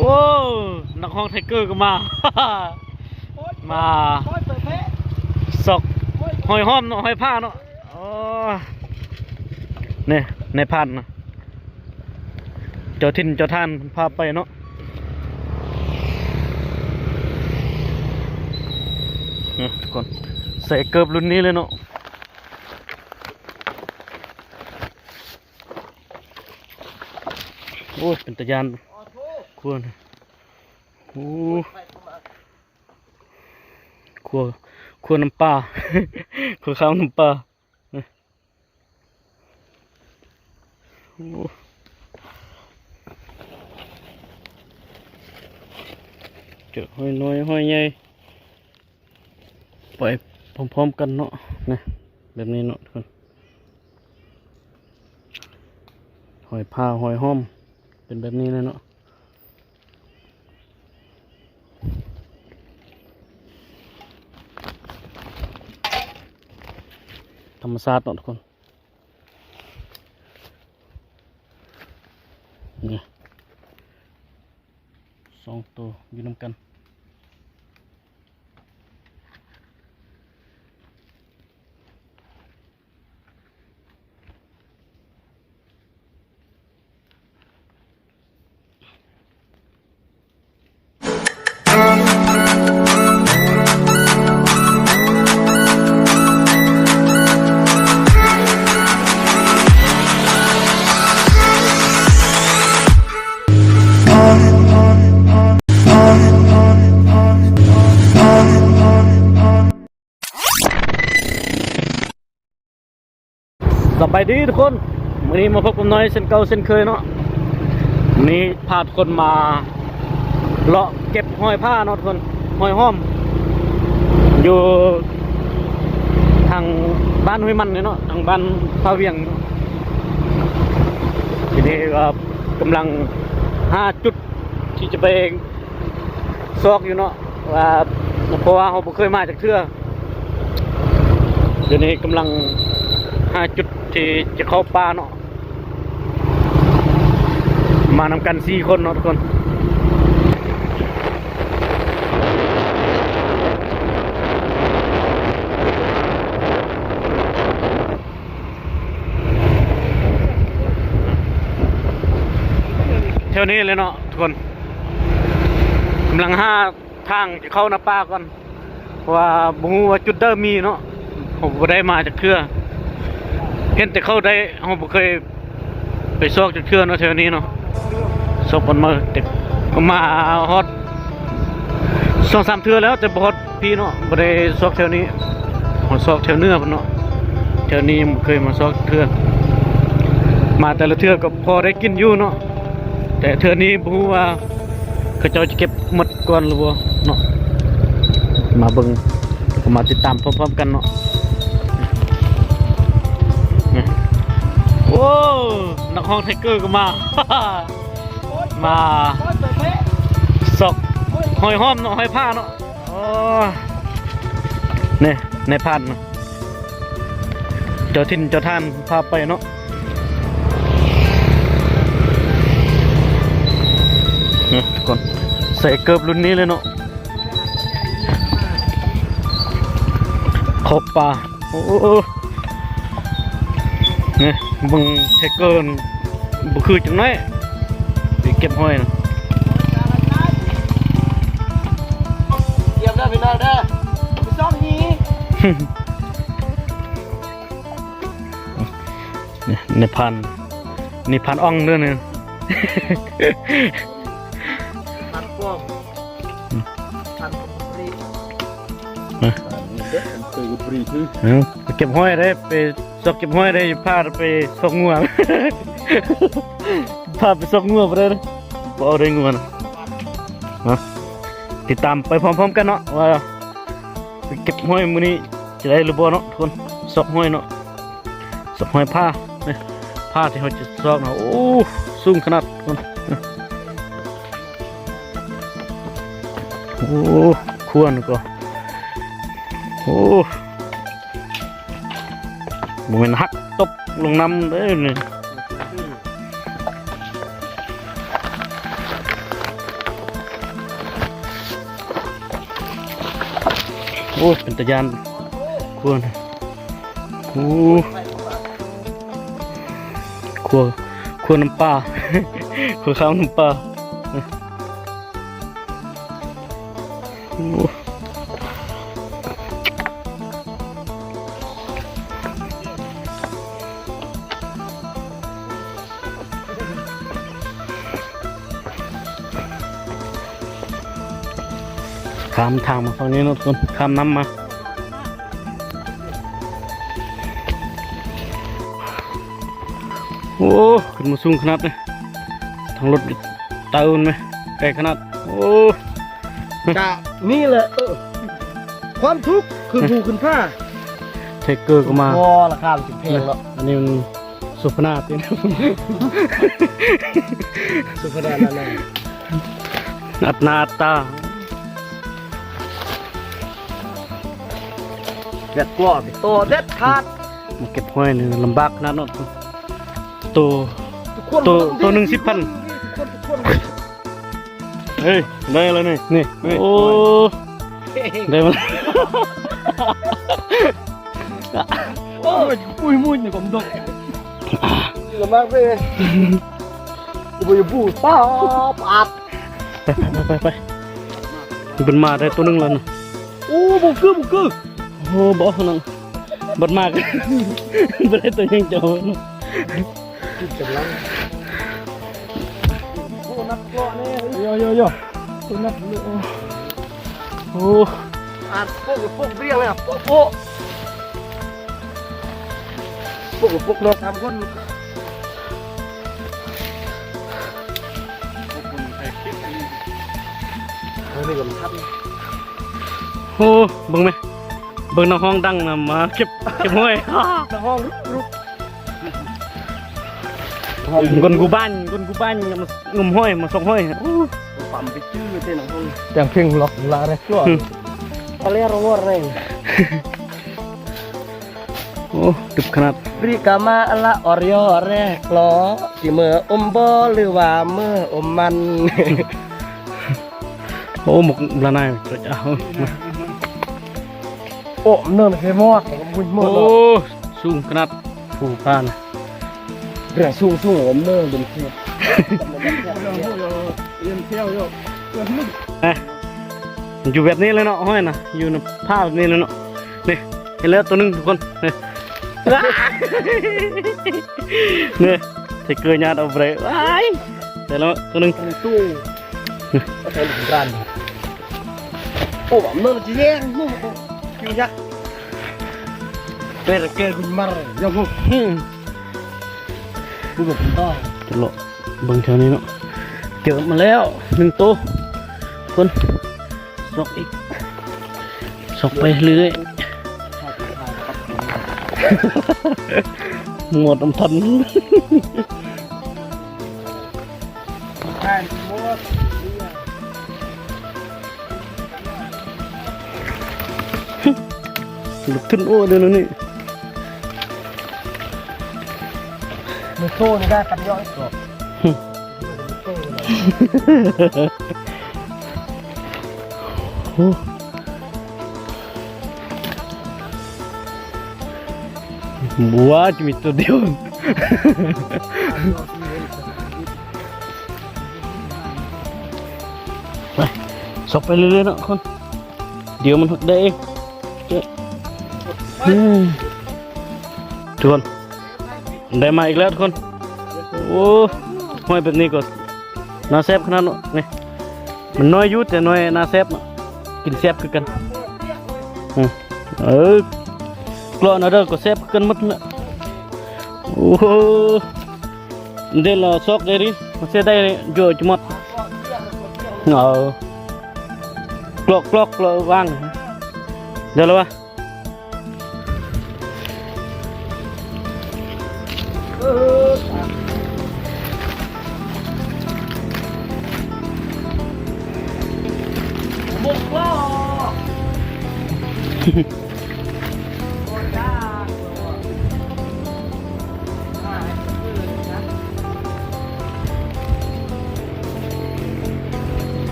ໂອ້ ນັກຮ້ອງໄທເກີກໍມາ ມາຊອກຫອຍຫອມເນາະ ຫອຍພ້າເນາະ. ອໍ ນີ້ນາຍພານນະ ເຈົ້າຖິ່ນເຈົ້າຖານພາໄປເນາະ. ນີ້ທຸກຄົນ ໃສ່ເກີບລຸ້ນນີ້ເລີຍເນາະ. ໂອ້ຍ ເປັນຕາຢ້ານ ຄົວນະ. ໂອ້ ຄົວ ຄົວນ້ຳປາ ຄົວຂ້າວນ້ຳປາ. ໂອ້ ເຈີຫອຍນ້ອຍຫອຍໃຫຍ່ ໄປພ້ອມໆກັນເນາະ. ນີ້ ແບບນີ້ເນາະທຸກຄົນ ຫອຍພ້າ ຫອຍຫອມ ເປັນແບບນີ້ເລີຍເນາະ. ທຳມະຊາດເນາະທຸກຄົນ. ນີ້ ສອງໂຕຢູ່ນຳກັນ. ສະບາຍດີທຸກຄົນ ມື້ນີ້ມາພົບກັບນ້ອຍເຊັ່ນເກົ່າເຊັ່ນເຄີຍເນາະ. ມື້ນີ້ພາທຸກຄົນມາເລາະເກັບຫອຍພ້າເນາະທຸກຄົນ ຫອຍຫອມ ຢູ່ທາງບ້ານຫ້ວຍມັນນີ້ເນາະ ທາງບ້ານທ່າວຽງເນາະ. ທີນີ້ກໍກຳລັງຫາຈຸດທີ່ຈະໄປ ຊອກຢູ່ເນາະ ວ່າ ເພາະວ່າເຮົາບໍ່ເຄີຍມາຈັກເທື່ອ. ດຽວນີ້ກຳລັງຫາຈຸດທີ່ຈະເຂົ້າປ່າເນາະ ມານຳກັນສີ່ຄົນເນາະທຸກຄົນ. ແຖວນີ້ເລີຍເນາະທຸກຄົນ ກຳລັງຫາທາງຈະເຂົ້າໃນປ່າກ່ອນ ເພາະວ່າບໍ່ຮູ້ວ່າຈຸດໃດມີເນາະ ເຮົາບໍ່ໄດ້ມາຈັກເທື່ອ ເຫັນແຕ່ເຂົາໄດ້ ເຮົາບໍ່ເຄີຍ ໄປຊອກຈັກເທື່ອເນາະ ແຖວນີ້ເນາະ. ຊອກກັນມາແຕ່ ມາຮອດສອງສາມເທື່ອແລ້ວ ແຕ່ບໍ່ຮອດພີ້ເນາະ ບໍ່ໄດ້ຊອກແຖວນີ້ ມາຊອກແຖວເໜືອພຸ້ນເນາະ. ແຖວນີ້ຍັງບໍ່ເຄີຍມາຊອກເທື່ອ ມາແຕ່ລະເທື່ອກໍພໍໄດ້ກິນຢູ່ເນາະ ແຕ່ເທື່ອນີ້ບໍ່ຮູ້ວ່າ ເຂົາເຈົ້າຈະເກັບໝົດກ່ອນຫຼືບໍ່ເນາະ. ມາເບິ່ງ ກໍມາຕິດຕາມພ້ອມໆກັນເນາະ. ໂອ້ ນັກຮ້ອງໄທເກີກໍມາ ມາຊອກຫອຍຫອມເນາະ ຫອຍພ້າເນາະ. ໂອ້ ນີ້ນາຍພານເນາະ ເຈົ້າຖິ່ນເຈົ້າຖານພາໄປເນາະ. ນີ້ທຸກຄົນ ໃສ່ເກີບລຸ້ນນີ້ເລີຍເນາະ ເຂົ້າປ່າ. ໂອ້ ນີ້ເບິ່ງແທັກເກີ ບໍ່ຄືຈັກໜ້ອຍ ໄປເກັບຫອຍນະ. ຕຽມເດີພີ່ນ້ອງເດີ ໄປຊອກຫີ. ນີ້ ນີ້ພານ ນີ້ພານອ່ອງເດີນີ້ ພານປ້ອມ ພານປອມ. ເອີ ໄປເກັບຫອຍໄດ້ ໄປຊອກເກັບຫອຍໄດ້ ພາໄປຊອກງົວ ພາໄປຊອກງົວບໍ່ໄດ້ເດີ ບໍ່ເອົາໄດ້ງົວນະ. ມາຕິດຕາມໄປພ້ອມໆກັນເນາະ ວ່າໄປເກັບຫອຍມື້ນີ້ ຈະໄດ້ຫຼືບໍ່ເນາະທຸກຄົນ ຊອກຫອຍເນາະ ຊອກຫອຍພ້າ. ນີ້ ພ້າທີ່ເຮົາຈະຊອກນະ ໂອ້ ສູງຂະໜາດທຸກຄົນ. ໂອ້ ຄວນກໍ ໂອ້ ບໍ່ແມ່ນຫັກຕົກລົງນ້ຳເດີນີ້. ໂອ້ ເປັນຕາຢ້ານ ຄົວນະ ໂອ້ ຄົວ ຄົວນ້ຳປາ ຄົວຂ້າວນ້ຳປາ ໂອ້ ຂ້າມທາງມາຝັ່ງນີ້ເນາະທຸກຄົນ ຂ້າມນ້ຳມາ. ໂອ້ ຂຶ້ນມາສູງຂະໜາດນີ້ ທາງລົດເຕີນໄໝ ໄກຂະໜາດ ໂອ້ ກະນີ້ແຫຼະ ເອີ ຄວາມທຸກຂຶ້ນພູຂຶ້ນຜາ ໄທເກີກໍມາ ບໍ່ລາຄາມັນຊິແພງເນາະ ອັນນີ້ມັນສຸພະນາຕິ ສຸພະນານານາ ອັດໜ້າອັດຕາ ແບບບໍ່ຕິດຕໍ່ເດັດຂາດ ມາເກັບຫອຍນີ້ລຳບາກຂະໜາດເນາະ ໂຕ ໂຕ ໂຕໜຶ່ງສິບພັນ ເຮີ້ຍ ໄດ້ແລ້ວນີ້ ນີ້ ໂອ້ ໄດ້ມາ ໂອ້ຍ ປຸ້ຍມຸ້ຍນີ້ກໍຕົກ ລຳບາກເດ້ ບໍ່ຢູ່ປູປາດ ໄປ ໄປ ໄປ ໄປ ເພິ່ນມາໄດ້ໂຕໜຶ່ງແລ້ວນະ ໂອ້ ບໍ່ຄື ບໍ່ຄື ໂອ້ ບໍ່ນັ້ນ ບັດມາກ ບໍ່ໄດ້ໂຕຫຍັງເຈົ້າ ກຳລັງ ໂອ້ ນັບເກາະແນ່ ໂຢ ໂຢ ໂຢ ໂອ້ ນັບເລີຍ ໂອ້ ໂອ້ ອາດປົກ ປົກເບຍງເລີຍ ປົກ ໂອ້ ປົກ ປົກເນາະ ສາມຄົນ ເອີ ນີ້ກໍມັນທັນ ໂອ້ ເບິ່ງແມ ເບິ່ງນັກຮ້ອງດັງນະ ມາເກັບ ເກັບຫອຍ ນັກຮ້ອງລຸກ ຄົນກູບ້ານ ຄົນກູບ້ານມາງົມຫອຍ ມາຊອກຫອຍ ໂອ້ ປ້ຳໄປຈື່ເຕັ້ນ ແຕ່ງເພງລັອກລາເຣ ອາເລໂຣເຣ ໂອ້ ຕຶບຂະໜາດ ບຣິກາມາອະລະອໍຣຍໍແຣກລໍ ຊິເມີອົມບໍ່ ຫຼືວ່າເມີອົມມັນ. ໂອ້ ໝົກລະນາຍ ໂອ້ ເນີນເຄມອດ ໂອ້ ສູງຂະໜາດ ພູຜານະ ເລື່ອງສູງໆ ເນີນເປັນເຂດ ຢູ່ແບບນີ້ເລີຍເນາະ ຫ້ອຍນະ ຢູ່ໃນຜາແບບນີ້ເລີຍເນາະ ນີ້ ເຫັນແລ້ວໂຕໜຶ່ງທຸກຄົນ ນີ້ ນີ້ ໄທເກີຍາດເອົາບໍ່ໄດ້ ວ້າຍ ໄດ້ແລ້ວໂຕໜຶ່ງ ໂອ້ ເນີນຈະແຍງ ໂອ້ ຢູ່ຍັກ ເປັນເກກຸນມາ ຍາໂມ ອືມ ຈະເລາະເບິ່ງແຖວນີ້ເນາະ ເຈີມາແລ້ວໜຶ່ງໂຕ ຄົນ ຊອກອີກ ຊອກໄປເລື້ອຍໆ ໝົດອຳພັນ ລຸກຂຶ້ນໂອ້ເດີນນີ້ ມືໂຊນີ້ໄດ້ຄັນຍ້ອຍ ໂອ້ ບໍ່ວ່າຈະມີຕົວດຽວ ໄປ ຊອກໄປເລື້ອຍໆເນາະຄົນ ດຽວມັນໄດ້ເອງ ອືມ ທຸກຄົນ ໄດ້ມາອີກແລ້ວທຸກຄົນ ໂອ້ ຫ້ອຍແບບນີ້ກໍໜ້າແຊບຂະໜາດເນາະ ນີ້ ມັນນ້ອຍຢູ່ ແຕ່ນ້ອຍໜ້າແຊບເນາະ ກິນແຊບຄືກັນ ອືມ ເອີ ເກາະນະເດີ ກໍແຊບຄືກັນໝົດແຫຼະ ໂອ້ໂຫ ເດລາຊອກໄດ້ດິ ມັນເສຍໄດ້ຢູ່ຈະໝົດ ເອີ ກລອກໆ ກລອກວາງ ເດລາວະ ອ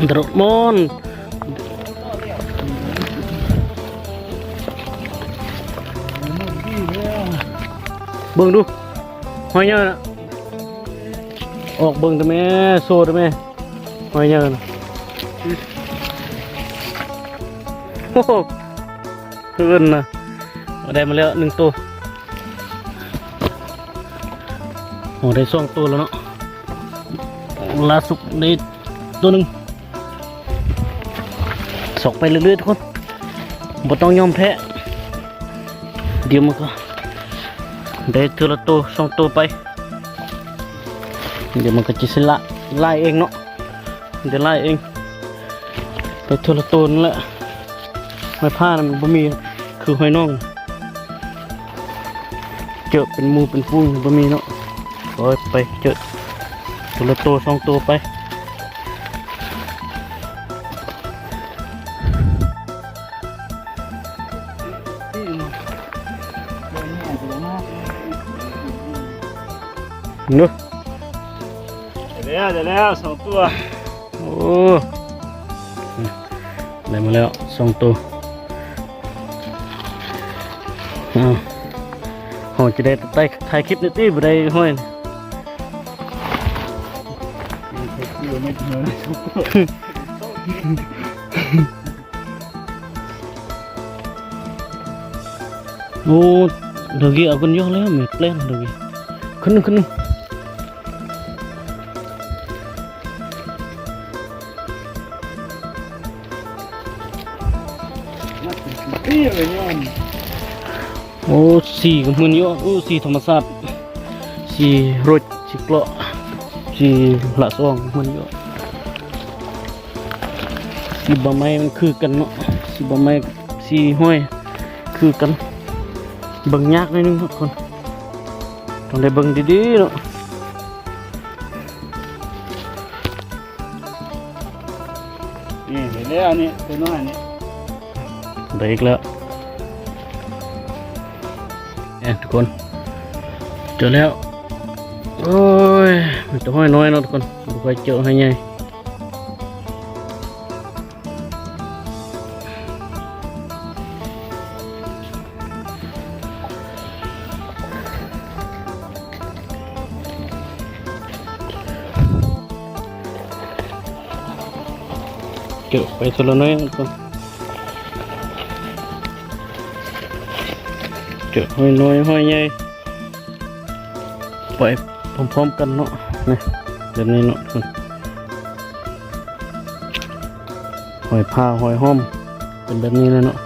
ໂດຣນມອນ ເບິ່ງດູ ຫອຍເຍີນະ ອອກເບິ່ງເດີແມ່ ໂຊເດີແມ່ ຫອຍເຍີນະ ໂອ້ໂຫ ເພິ່ນນະ ໄດ້ມາແລ້ວໜຶ່ງໂຕ ໂອ້ ໄດ້ສອງໂຕແລ້ວເນາະ ລ່າສຸດໄດ້ໂຕໜຶ່ງ ຊອກໄປເລື້ອຍໆ ທຸກຄົນ ບໍ່ຕ້ອງຍອມແພ້ ດຽວມັນກໍໄດ້ເທື່ອລະໂຕສອງໂຕໄປ ດຽວມັນກໍຈະຊິລະ ລາຍເອງເນາະ ມັນຈະລາຍເອງ ໄປເທື່ອລະໂຕນັ້ນແຫຼະ ໄມ້ພ້ານະມັນບໍ່ມີ ຄືຫອຍໜອງ ເຈີເປັນໝູ່ເປັນຝູງບໍ່ມີເນາະ ໂອ້ຍ ໄປເຈີໂຕລະໂຕສອງໂຕໄປ ເນາະ ໄດ້ແລ້ວ ໄດ້ແລ້ວສອງຕົວ ໂອ້ ໄດ້ມາແລ້ວສອງໂຕ ອ້າວ ເຮົາຈະໄດ້ໄຕ່ຖ່າຍຄລິບນີ້ຕິ ບໍ່ໄດ້ຫ້ອຍ ໂອ້ ດາວກີເອົາກັນຢູ່ແລ້ວ ແມ່ນແປນດາວກີ ຂຶ້ນ ຂຶ້ນ ໂອ້ ສີກໍເໝືອນຢູ່ ໂອ້ ສີທຳມະຊາດ ສີໂຣດ ສີເກາະ ສີລະຊອງ ເໝືອນຢູ່ ສີໃບໄມ້ມັນຄືກັນເນາະ ສີໃບໄມ້ ສີຫອຍຄືກັນ ເບິ່ງຍາກໜ້ອຍໜຶ່ງທຸກຄົນ ຕ້ອງໄດ້ເບິ່ງດີໆເນາະ ນີ້ເຫັນແລ້ວນີ້ ຕົວນ້ອຍນີ້ ໄດ້ອີກແລ້ວ ເອີ ທຸກຄົນ ເຈີແລ້ວ ໂອ້ຍ ມີແຕ່ຫອຍນ້ອຍເນາະທຸກຄົນ ບໍ່ຄ່ອຍເຈີຫອຍໃຫຍ່ ເຈີໄປເທື່ອລະໜ້ອຍກ່ອນ ເຈີຫອຍນ້ອຍ ຫອຍໃຫຍ່ ໄປພ້ອມໆກັນເນາະ ນີ້ ແບບນີ້ເນາະ ຫອຍພາ ຫອຍຫອມ ເປັນແບບນີ້ແຫຼະເນາະ.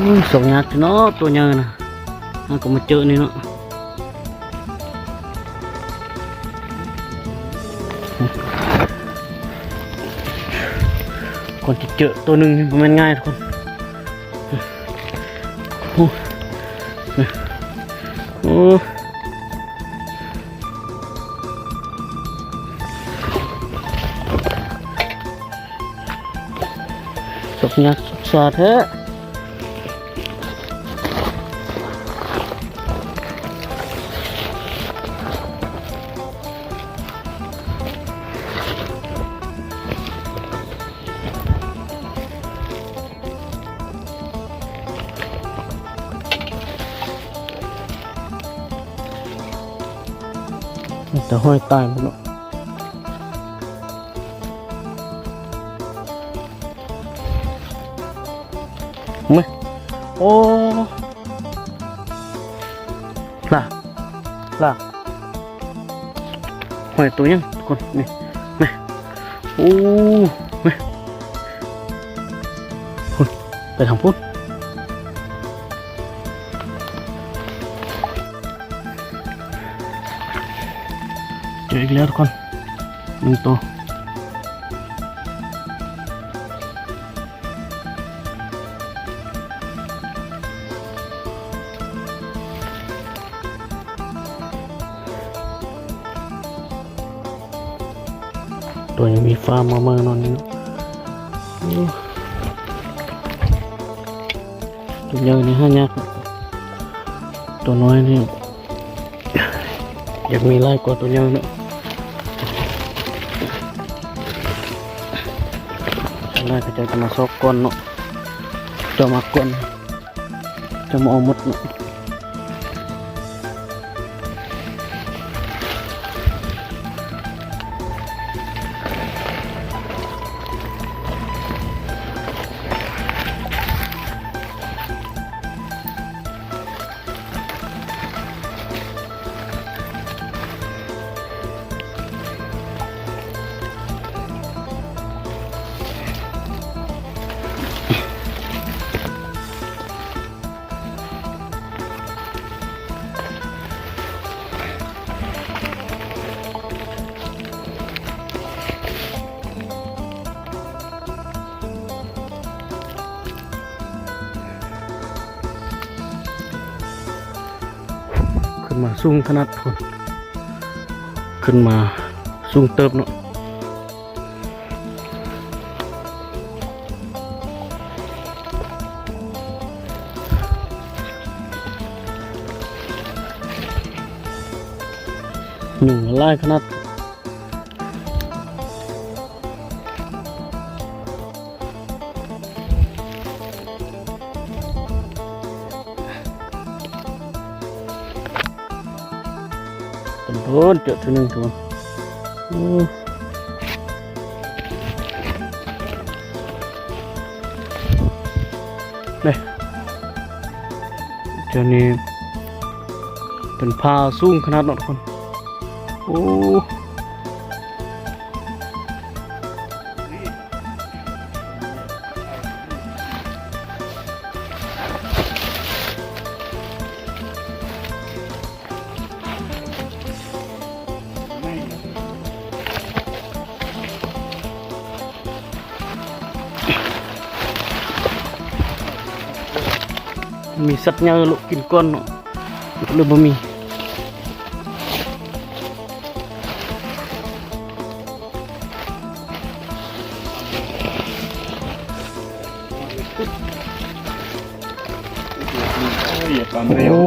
ໂອ້ຍ ສອງຍາກເນາະ ຕົວໃຫຍ່ນະ ເຮົາກໍມາເຈີນີ້ເນາະ ກ່ອນຊິເຈີຕົວໜຶ່ງນີ້ບໍ່ແມ່ນງ່າຍທຸກຄົນ ໂອ້ ໂອ້ ສຸກຍາກສຸກຊາແທ້. ແຕ່ຫ້ອຍຕາຍໝົດເນາະ ເໝີ ໂອ້ ລາ ລາ ຫອຍໂຕຍັງທຸກຄົນ ນີ້ ແມ່ ໂອ້ ແມ່ ພຸ້ນ ໄປທາງພຸ້ນ. ເຈີອີກແລ້ວທຸກຄົນ ໜຶ່ງໂຕ. ຕົວຍັງມີຟາມມາໃໝ່ນອນຢູ່ເນາະ. ໂອ້ ຕົວໃຫຍ່ນີ້ຫາຍາກ ຕົວນ້ອຍນີ້ ຢາກມີຫຼາຍກວ່າຕົວໃຫຍ່ເນາະ. ສ່ວນຫຼາຍເຂົາເຈົ້າຈະມາຊອກກ່ອນເນາະ ເຈົ້າມາກ່ອນ ເຈົ້າມາເອົາໝົດເນາະ. ຂຶ້ນມາສູງຂະໜາດພຸ້ນ ຂຶ້ນມາສູງເຕີບເນາະ. ຍຸງຫຼາຍຂະໜາດ. ໂດນໆ ເຈີເທື່ອໜຶ່ງທຸກຄົນ. ໂອ້ ນີ້ ເທື່ອນີ້ເປັນຜາສູງຂະໜາດເນາະທຸກຄົນ. ໂອ້. ມີສັດໃຫຍ່ເລາະກິນກ່ອນເນາະ ເລີຍບໍ່ມີ. ໂອ້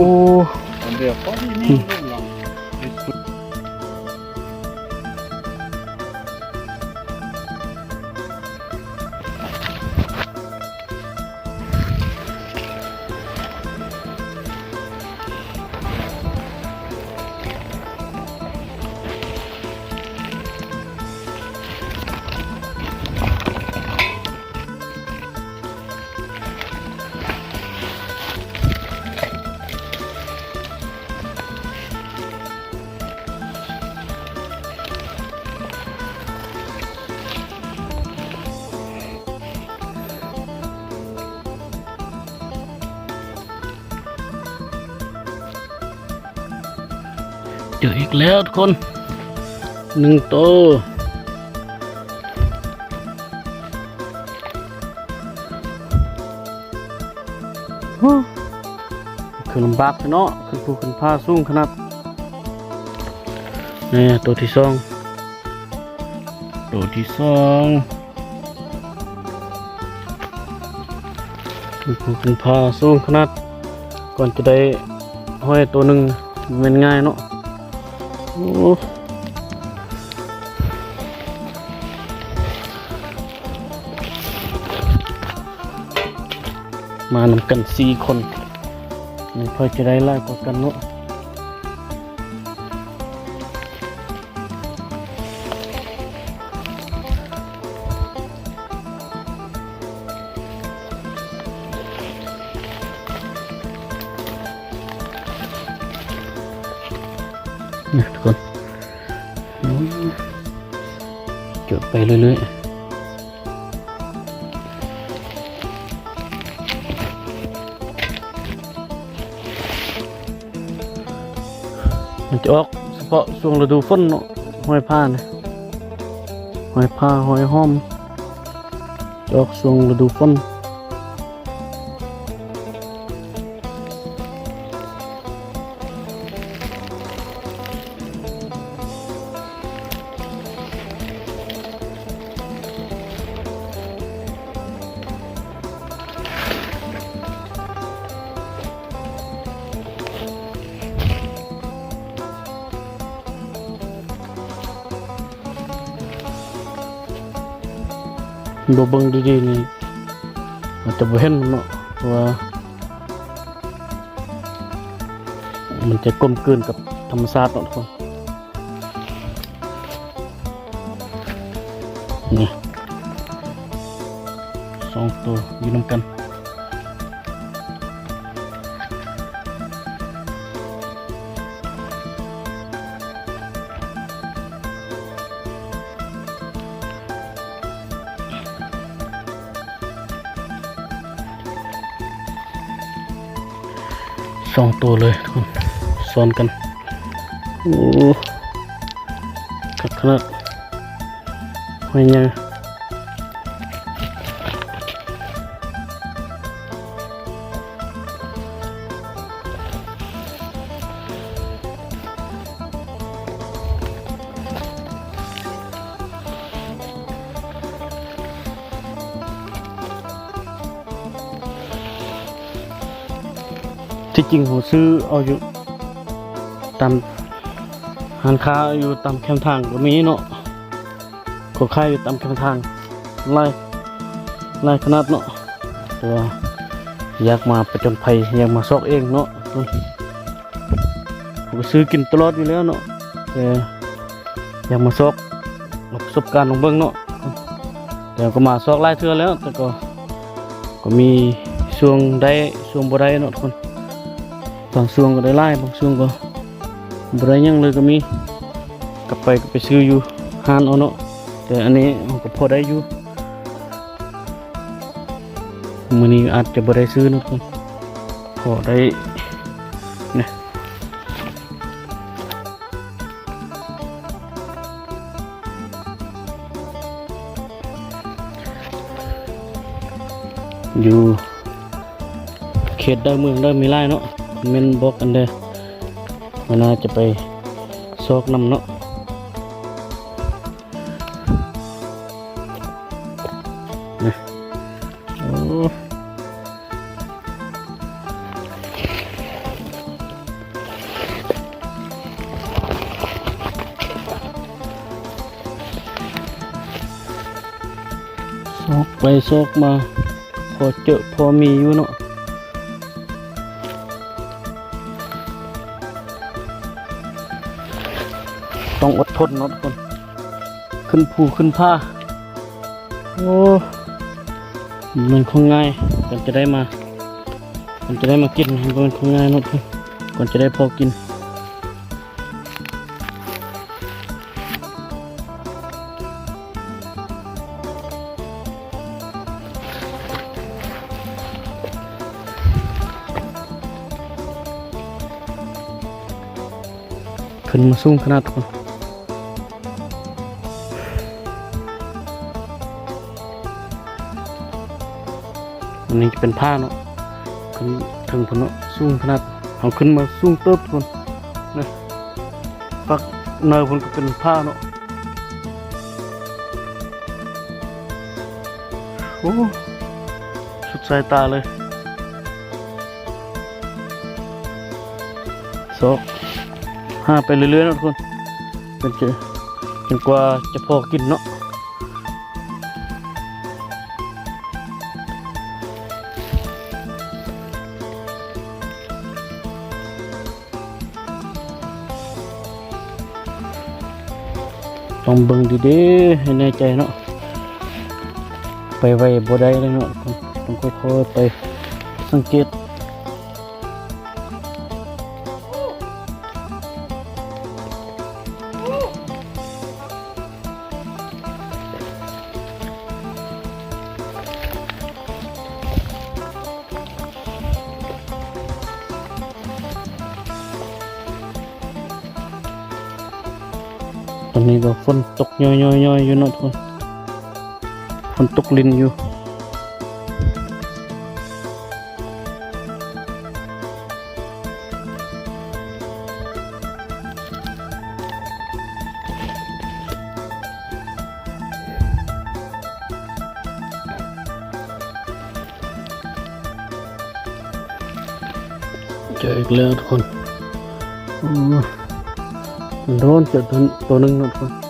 ເຈີອີກແລ້ວທຸກຄົນ ໜຶ່ງໂຕ. ໂອ້ ຂຶ້ນລຳບາກເນາະ ຂຶ້ນພູຂຶ້ນຜາສູງຂະໜາດ. ນີ້ໂຕທີສອງ ໂຕທີສອງ ຂຶ້ນພູຂຶ້ນຜາສູງຂະໜາດ ກ່ອນຈະໄດ້ຫອຍໂຕໜຶ່ງ ບໍ່ແມ່ນງ່າຍເນາະ. ໂອ້ ມານຳກັນສີ່ຄົນ ມັນຄ່ອຍຈະໄດ້ຫຼາຍກວ່າກັນເນາະ. ນີ້ທຸກຄົນ ໂອ້ຍ ເຈີໄປເລື້ອຍໆ. ມັນຈະອອກສະເພາະຊ່ວງລະດູຝົນເນາະ ຮອຍພ້ານະ ຮອຍພ້າ ຮອຍຫອມ ຈະອອກຊ່ວງລະດູຝົນ. ບໍ່ເບິ່ງດີໆນີ້ ອາດຈະບໍ່ເຫັນເນາະ ເພາະວ່າມັນຈະກົມກືນກັບທຳມະຊາດເນາະທຸກຄົນ. ນີ້ ສອງໂຕຢູ່ນຳກັນ. ສອງໂຕເລີຍທຸກຄົນ ຊ້ອນກັນ. ໂອ້ ຄັກຂະໜາດ ຫອຍໃຫຍ່. ທີ່ຈິງເຮົາຊື້ເອົາຢູ່ຕາມຮ້ານຄ້າ ຢູ່ຕາມແຄມທາງກໍມີເນາະ. ເຂົາຂາຍຢູ່ຕາມຂ້າງທາງ ຫຼາຍ ຫຼາຍຂະໜາດເນາະ. ແຕ່ວ່າຢາກມາປະຈົນໄພ ຢາກມາຊອກເອງເນາະ ເຮົາກໍຊື້ກິນຕະຫຼອດຢູ່ແລ້ວເນາະ ແຕ່ຢາກມາຊອກເອົາປະສົບການລອງເບິ່ງເນາະ. ແຕ່ກໍມາຊອກຫຼາຍເທື່ອແລ້ວ ແຕ່ກໍ ກໍມີຊ່ວງໄດ້ ຊ່ວງບໍ່ໄດ້ເນາະທຸກຄົນ. ບາງຊ່ວງກໍໄດ້ຫຼາຍ ບາງຊ່ວງກໍບໍ່ໄດ້ຫຍັງເລີຍກໍມີ. ກັບໄປກໍໄປຊື້ຢູ່ຮ້ານເອົາເນາະ ແຕ່ອັນນີ້ເຮົາກໍພໍໄດ້ຢູ່. ມື້ນີ້ອາດຈະບໍ່ໄດ້ຊື້ເນາະທຸກຄົນ ພໍໄດ້ນະ. ຢູ່ເຂດໃດເມືອງໃດມີຫຼາຍເນາະ ຄອມເມັນບອກກັນເດີ ເວລາຈະໄປຊອກນຳເນາະ. ໂອ້ ຊອກໄປຊອກມາ ພໍເຈີພໍມີຢູ່ເນາະ. ຕ້ອງອົດທົນເນາະທຸກຄົນ ຂຶ້ນພູຂຶ້ນຜາ. ໂອ້ ມັນບໍ່ແມ່ນຂອງງ່າຍ ກ່ອນຈະໄດ້ມາ ກ່ອນຈະໄດ້ມາກິນ ມັນບໍ່ແມ່ນຂອງງ່າຍເນາະ ກ່ອນຈະໄດ້ພໍກິນ. ຂຶ້ນມາສູງຂະໜາດພຸ້ນ. ອັນນີ້ຈະເປັນຜາເນາະ ຂຶ້ນເທິງພຸ້ນເນາະ ສູງຂະໜາດ. ເຮົາຂຶ້ນມາສູງເຕີບພຸ້ນນະ ປາກເນີພຸ້ນກໍເປັນຜາເນາະ. ໂອ້ ສຸດສາຍຕາເລີຍ. ຊອກຫາໄປເລື້ອຍໆເນາະທຸກຄົນ ຈົນຈະ ຈົນກວ່າຈະພໍກິນເນາະ. ຕ້ອງເບິ່ງດີໆໃຫ້ແນ່ໃຈເນາະ ໄປໄວບໍ່ໄດ້ເລີຍເນາະ ຕ້ອງຄ່ອຍໆໄປ ສັງເກດ. ໂ ຕອນນີ້ກໍຝົນຕົກຍ້ອຍໆໆຢູ່ເນາະທຸກຄົນ ຝົນຕົກລິນຢູ່. ເຈີອີກແລ້ວທຸກຄົນ. ໂອ້ ໂດນເຈີໂຕ ໂຕໜຶ່ງເນາະທຸກຄົນ.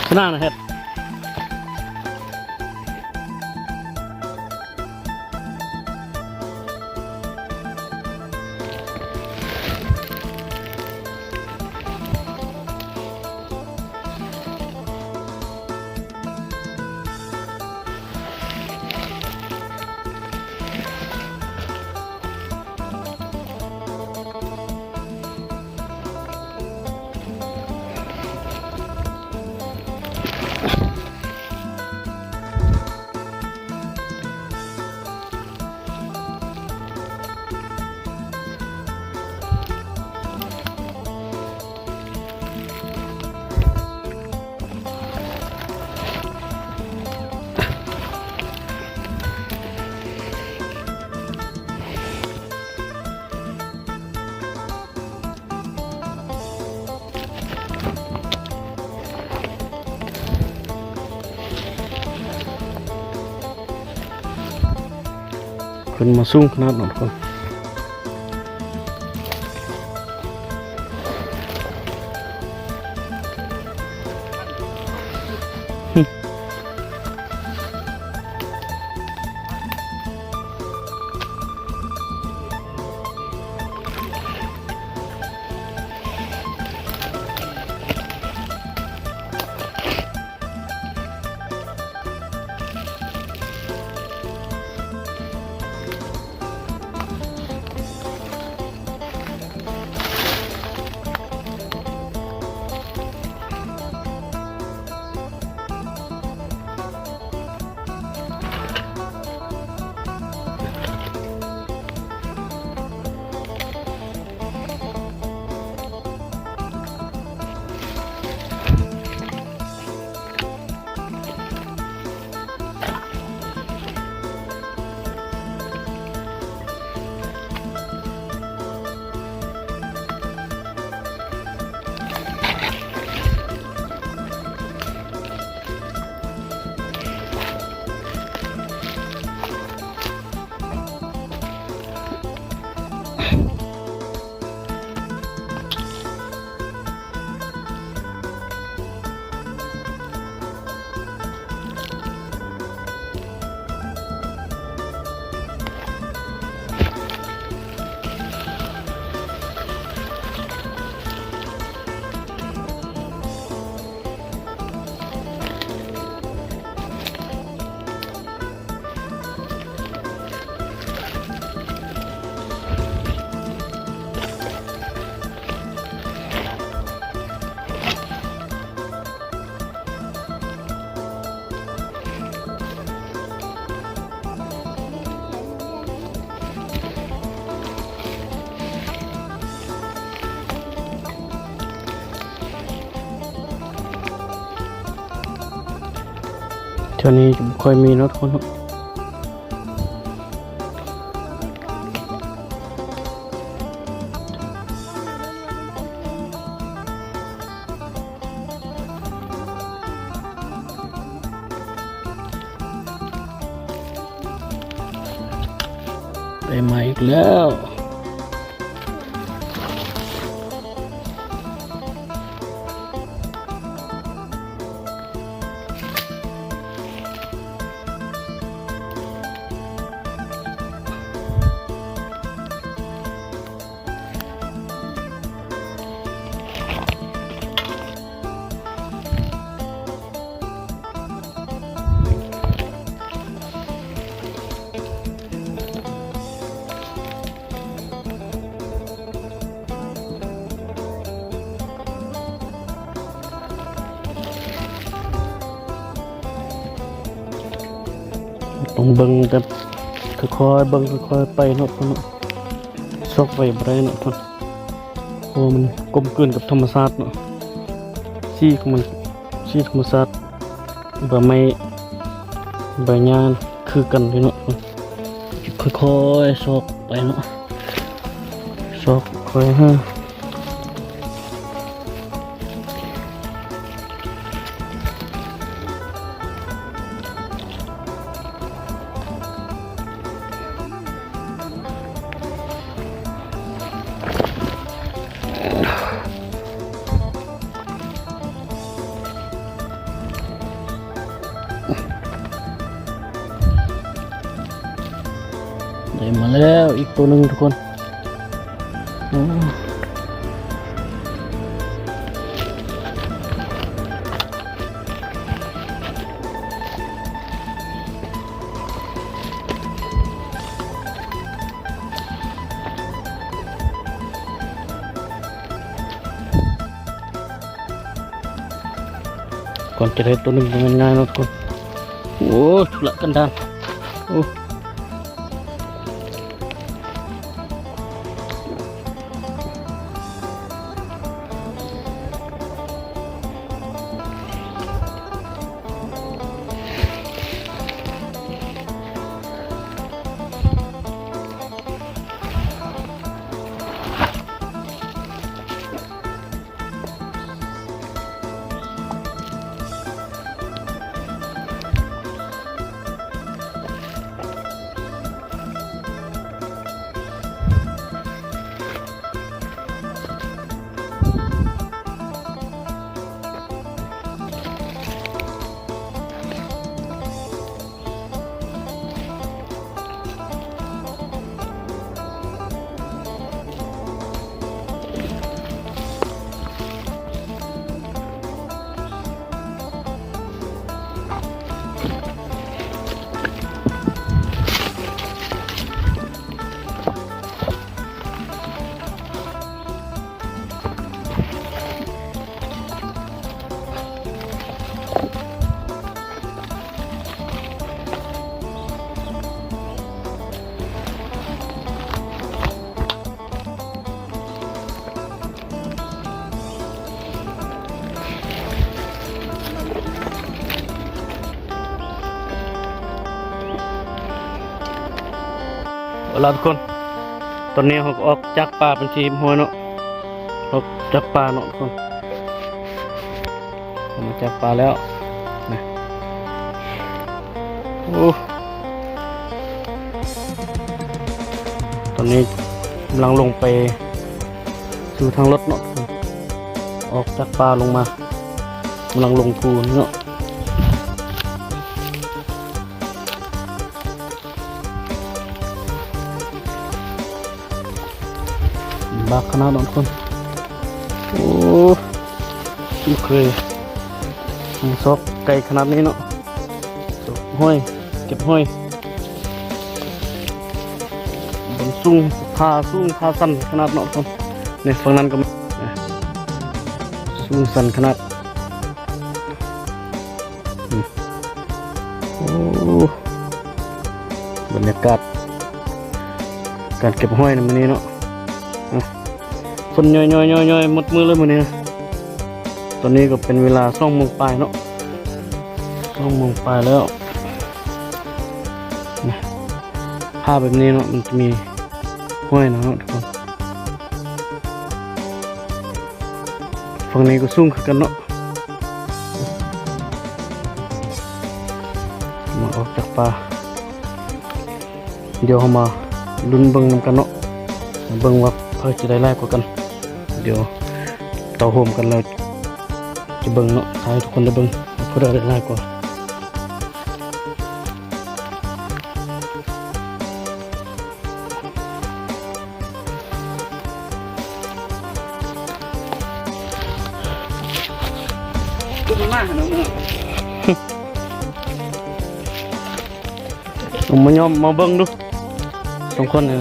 ຂະໜາດເຮັດ ຂຶ້ນມາສູງຂະໜາດນັ້ນກ່ອນ. ແຖວນີ້ບໍ່ຄ່ອຍມີເນາະທຸກຄົນເນາະ. ໄດ້ມາອີກແລ້ວ. ໂ ຕ້ອງເບິ່ງແບບຄ່ອຍໆ ເບິ່ງຄ່ອຍໆໄປເນາະ ເນາະ ຊອກໄວ້ບໍ່ໄດ້ເນາະ ເພາະມັນກົມກືນກັບທຳມະຊາດເນາະ ສີຂອງມັນ ສີທຳມະຊາດ ໃບໄມ້ ໃບຫຍ້າຄືກັນເລີຍເນາະ ຄ່ອຍໆຊອກໄປເນາະ ຊອກຄ່ອຍຫາ. ໄດ້ມາແລ້ວອີກໂຕໜຶ່ງທຸກຄົນ. ກ່ອນຈະໄດ້ໂຕໜຶ່ງບໍ່ແມ່ນງ່າຍເນາະທຸກຄົນ. ໂອ້ ທຸລະກັນດານ ໂອ້. ເອົາລະທຸກຄົນ ຕອນນີ້ເຮົາກໍອອກຈາກປ່າເປັນທີ່ຮຽບຮ້ອຍເນາະ ອອກຈາກປ່າເນາະທຸກຄົນ. ອອກມາຈາກປ່າແລ້ວນະ ໂອ້ ຕອນນີ້ກຳລັງລົງໄປສູ່ທາງລົດເນາະ ອອກຈາກປ່າລົງມາ ກຳລັງລົງພູນີ້ເນາະ. ລຳບາກຂະໜາດເນາະທຸກຄົນ ໂອ້ ບໍ່ເຄີຍ ມັນຊອກໄກຂະໜາດນີ້ເນາະ ຊອກຫອຍ ເກັບຫອຍ ບົນສູງ ຜາສູງຜາຊັນຂະໜາດເນາະທຸກຄົນ. ນີ້ຝັ່ງນັ້ນກໍມີ ສູງຊັນຂະໜາດ. ອືມ ໂອ້ ບັນຍາກາດການເກັບຫອຍໃນມື້ນີ້ເນາະ ອະ ຄົນຍ່ອຍໆໆໆ ໝົດມື້ເລີຍມື້ນີ້ນະ. ຕອນນີ້ກໍເປັນເວລາສອງໂມງປາຍເນາະ ສອງໂມງປາຍແລ້ວນະ. ຜາແບບນີ້ເນາະ ມັນຈະມີຫອຍນະເນາະທຸກຄົນ. ຝັ່ງນີ້ກໍສູງຄືກັນເນາະ ມາອອກຈາກປ່າ. ດຽວເຮົາມາລຸ້ນເບິ່ງນຳກັນເນາະ ເບິ່ງວ່າໃຜຈະໄດ້ຫຼາຍກວ່າກັນ. ດຽວເຕົ້າໂຮມກັນແລ້ວຈະເບິ່ງເນາະ ໃຫ້ທຸກຄົນໄດ້ເບິ່ງວ່າຜູ້ໃດໄດ້ຫຼາຍກວ່າ. ຄືມັນມາຫານ້ອງເນາະ ເອົາມາຍ້ອມມາເບິ່ງດູ ສອງຄົນນີ້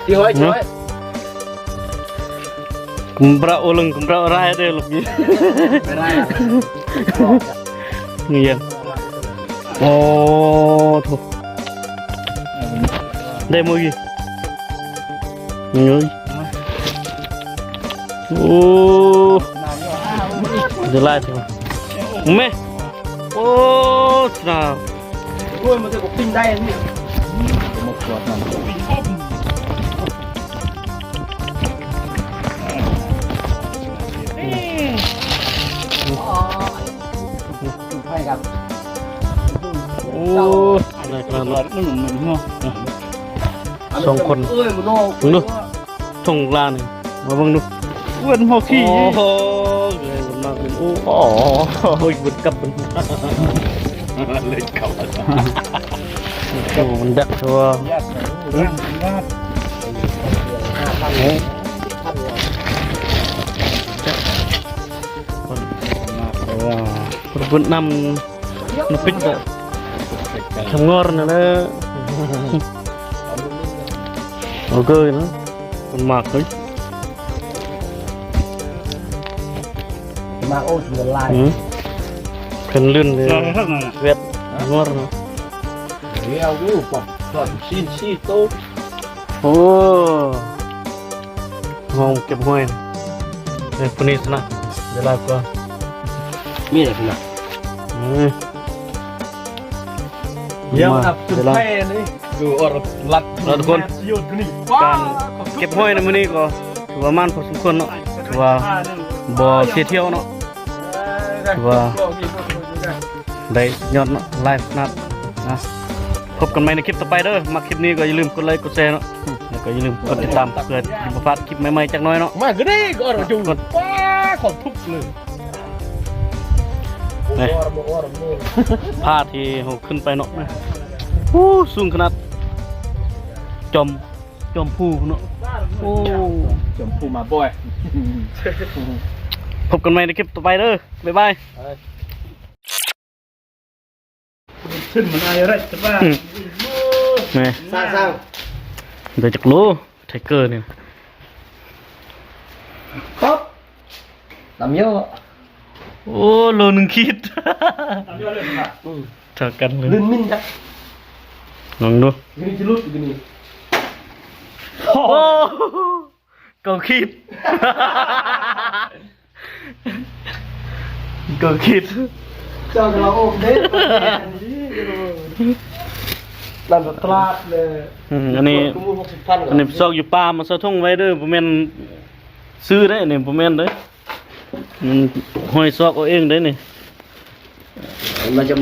ທີ່ຫ້ອຍ ທີ່ຫ້ອຍ ກຳປະໂອເລິງ ກຳປະອາຣາຍເດີ ລູກນີ້ ໄປໄດ້ ເງີຍນ. ໂອ້ໂທ້ ໄດ້ມື້ກີ້ ເອີຍ ໂອ້ ໄດ້ຫຼາຍແທ້ ແມ່ ໂອ້ ສາວ ໂອ້ຍ ມັນຈະກໍປີ້ງໄດ້ອັນນີ້ ໄປກັບ ໂອ້ຍ ໄດ້ຂະໜາດນັ້ນ ມັນ ມັນເນາະ ສອງຄົນ ເອີຍ ເບິ່ງດູ ຖົງລານີ້ ມາເບິ່ງດູ ເພິ່ນເຮົາຂີ່ ໂອ້ໂຫ ເອີຍ ມັນມາເປັນ ໂອ້ ໂອ້ຍ ເບິດກັບເພິ່ນ ເລີຍເຂົ້າ ໂອ້ ມັນດັກແທ້ວ່າ ເພິ່ນນຳ ນຳປິດເດ້ ທຳງອນນັ້ນແຫຼະ ໂອເຄນະ ມັນມາກເລີຍ ມາກໂອ້ ສວນຫຼາຍ ອືມ ເພິ່ນລື່ນເລີຍ ສວຽດງອນເນາະ ແລ້ວຢູ່ປອກ ສອນຊີ້ນຊີ້ໂຕ ໂອ້ ຫ້ອງເກັບຫອຍ ເອີ ຜູ້ນີ້ຊະນະ ເວລາກວ່າ ມີແຫຼະຊະນະ ເອີ ດຽວມາ ອັບເວລາ ຢູ່ອອດລັດ ເອົາທຸກຄົນ ການເກັບຫອຍໃນມື້ນີ້ກໍຖືວ່າໝານພໍສົມຄວນເນາະ ຖືວ່າບໍ່ເສຍທ່ຽວເນາະ ຖືວ່າ ໄດ້ຍອດເນາະ ຫຼາຍຂະໜາດນະ ພົບກັນໃໝ່ໃນຄລິບຕໍ່ໄປເດີ ມັກຄລິບນີ້ກໍຢ່າລືມກົດໄລກົດແຊເນາະ ແລ້ວກໍຢ່າລືມກົດຕິດຕາມ ເພື່ອຈະບໍ່ພາດຄລິບໃໝ່ໆຈັກໜ້ອຍເນາະ ມາກະເດ້ກໍອອດຢູ່ ກົດ ປ້າ ຂອງທຸກເລີຍ ນີ້ ຜາທີ່ເຮົາຂຶ້ນໄປເນາະ ໂອ້ ສູງຂະໜາດ ຈອມ ຈອມພູເນາະ ໂອ້ ຈອມພູມາບ່ອຍ ພົບກັນໃໝ່ໃນຄລິບຕໍ່ໄປເດີ ບາຍບາຍ. ຂຶ້ນມັນອາຍແລັດແຕ່ວ່າ ແມ່ ສ້າງ ໄດ້ຈັກໂລ ໄທເກີນີ້ ປັບ ລຳເຍາະ ໂອ້ ໂລໜຶ່ງຂີດ ລຳເຍາະເລີຍ ອືມ ເທົ່າກັນເລີຍ ລື່ນມິນຈັກ ລອງດູ ຢູ່ນີ້ຈະຫຼຸດຢູ່ນີ້ ໂອ້ ເກົ້າຂີດ ກໍຄິດ ເຈົ້າກະລາໂອກເດ້ ນັ້ນຕະຫຼາດເລີຍ ອືມ ອັນນີ້ ອັນນີ້ຊອກຢູ່ປ່າ ມາໃສ່ຖົງໄວ້ເດີ ບໍ່ແມ່ນຊື້ເດ້ ນີ້ບໍ່ແມ່ນເດ້ ມັນຫ້ອຍຊອກເອົາເອງເດ້ນີ້ ມາຈຳ